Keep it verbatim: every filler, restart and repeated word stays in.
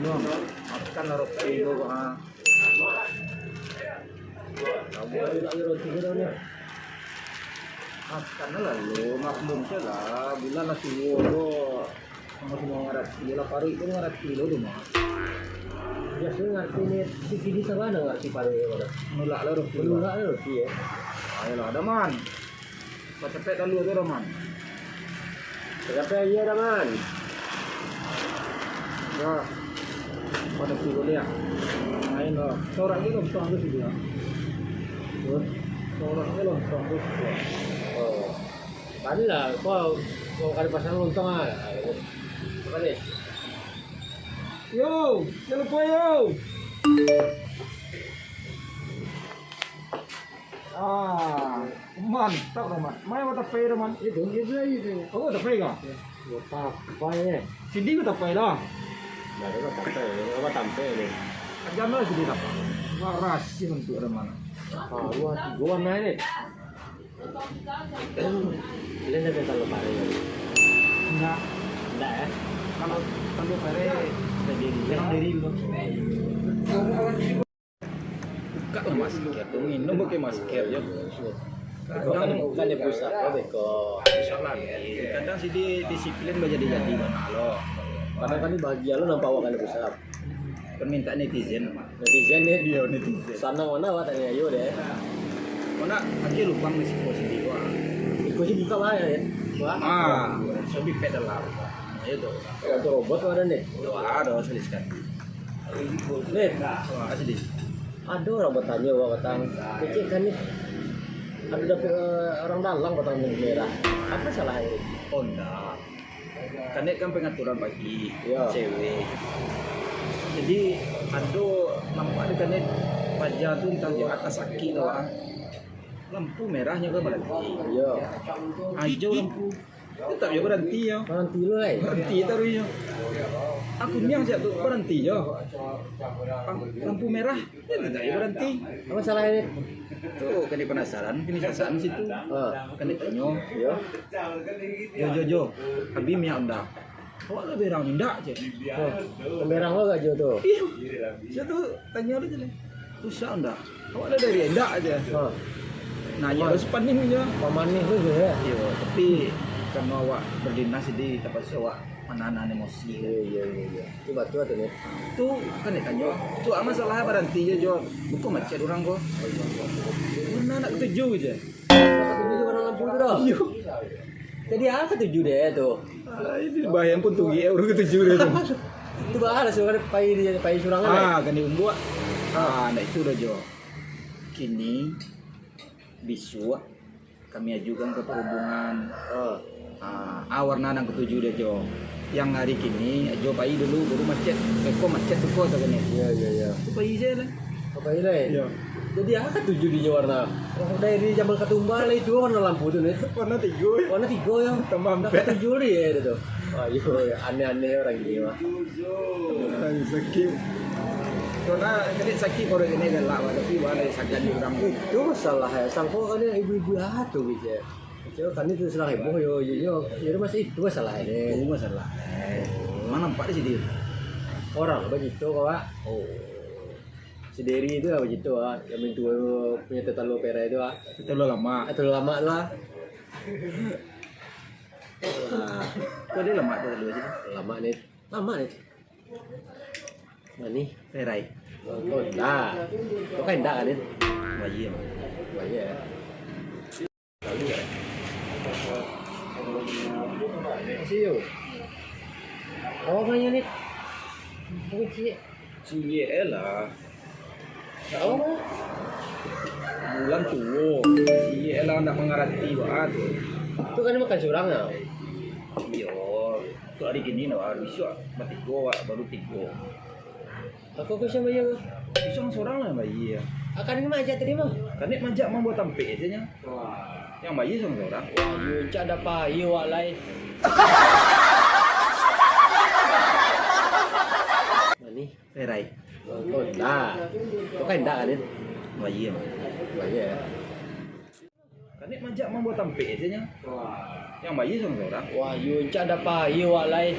Makan lah roti tu, ha. Kamu ada nak roti ke dah ni? Makan lah lo, maklum saja lah. Bulan lah tua tu. Sama-sama ngarati lah, paruik tu ngarati lo tu mah. Biasa ngarati ni, di sini sama ada ngarati paruik tu. Nulak lah roti. Nulak lah roti, ya. Ayolah, ada man. Pacapek talua tu, Raman. Pacapek iya, Raman. Yo. Pada tigo dia. Main lah. Corak je lontong tu sini lah. Corak je lontong tu sini. Oh. Tadi lah, kau, kau kali pasang lontong ah. Apa ni? Yo, jangan lupa yo. Ah, mantap dah, Man. Main apa tapai dah, Man? Itu, itu aja tu. Oh, tapai kah? Buat tapai eh. Sidi kau tapai lah. Dah, dah tapai. Apa tapai ni? Ajam lah sidi tapai. Wah, rasin untuk dah, Man. Ah, dua, tiga warna ni. Kalian dah minta lebar ya? Enggak. Enggak ya? Kalau, kalau pare, jadi diri dulu. Buka lah masker tu, minum pakai masker je. Kadang bukan dia pusat, oh, beko. Insyaallah. Kadang sih di disiplin bajadi-jadi mana lo. Kadang kan bahagia lo nampak awak kan pusat. Permintaan netizen. Netizen ni. Iya, netizen. Sanang mana awak tanya yo deh. Kau nak pakai lubang di siko sendiri wah. Iko sih buka lah ya. Wah. Ah, so bipet dalam. Itu. Ada robot ada nih. Doa ada sekali-sekali. Nih, nah, asli. Ada orang bertanya, orang kata, "Kecil kan nih, ada dapat, eh, orang dalam batang merah. Apa salah ini?" Oh, enggak. Kanek kan pengaturan bagi cewek. Jadi, ado nampak di kanek paja tu entah di atas sakit tu, ah. Lampu merahnyo kan berarti. Iya. Hijau lampu. Tetap yo berhenti yo. Berhenti lo, lai. Berhenti taruih yo. Aku niang siap tu berhenti yo. Lampu merah, yo tetap yo berhenti. Apa salah ini? Tu kan dia penasaran, kini sasaran situ. Ah. Kan dia tanyo. Iya. Jo, jo, jo. Habis minyak Honda. Awak lah berang indak je. Oh, pemberang lo gak jo tu? Iya. Saya tu tanya lo je lah. Susah Honda. Awak lah dari indak aja. Ha. Nah, ya, terus paning je. Pamanih tu je ya. Iya, tapi karena awak berdinas jadi terpaksa awak menahan emosi. Iya, iya, iya, iya. Itu betul tu ni. Tu kan dia tanyo. Tu apa masalah berhenti je jo. Bukan macet orang ko. Mana nak ketuju je. Nak ketuju je warna lampu tu dah. Iya. Jadi apa tuju deh tu? Ah, ini bayang pun tugi eh, orang ketuju deh tu. Tu bahas langsung kan pai di pai surang kan. Ah, kan diumbuak. Ah, nak itu dah jo. Kini bisuak kami ajukan ke perhubungan. Ah. Ah, ah, warna nan ketuju dia jo. Yang hari kini ajo pai dulu, dulu macet. Eko macet tu ko tak kena. Iya, iya, iya. Tu pai je lah. Pai lah. Iya. Jadi apa tuju di warna? Oh, dari zaman katumbal lah itu warna lampu tu nih. Warna tigo ya. Warna tigo ya. Tambah empat. Tuju dia tu. Ayo, aneh-aneh orang gini mah. Sakit. Karena jadi sakit baru ini galak, tapi wala sakit di orang. Itu masalah ya. Sangko kan ibu-ibu ah tu gitu. Cuma kami tu sedang heboh yo, yo, yo. Jadi masih itu masalah ini. Itu masalah. Mana nampak di sini? Orang begitu kau, Pak. Oh. Sendiri itu lah begitu ah. Yang mintu punya tetalu perai itu ah. Tetalu lama. Tetalu lama tu ah. Kau dia lama tu dulu sih. Lama ni. Lama ni. Mani. Perai. Oh, enggak. Kau kan enggak kan, Din? Wah, iya. Wah, iya. Siyo. Awak mah ni. Bukan ciek. Ciek eh lah. Awak mah? Bulan tuo. Ciek eh lah, ndak mangarati wak tu. Tu kan makan surang ah. Iyo. Tu hari kini nah, bisuak batigo wak, baru tigo. Aku ke siapa ya? Surang-surang lah bayi ya. Akan ni majak tadi mah. Kan dia majak mambuat tampek saja. Yang bayi surang-surang. Wah, yo cak ada payu wak lai. Mani. Perai. Oh, nah. Kau kan enggak kan, Din? Bayi ya. Bayi ya. Kan dia majak mambuat tampek saja. Yang bayi surang-surang. Wah, yo cak ada payu wak lai.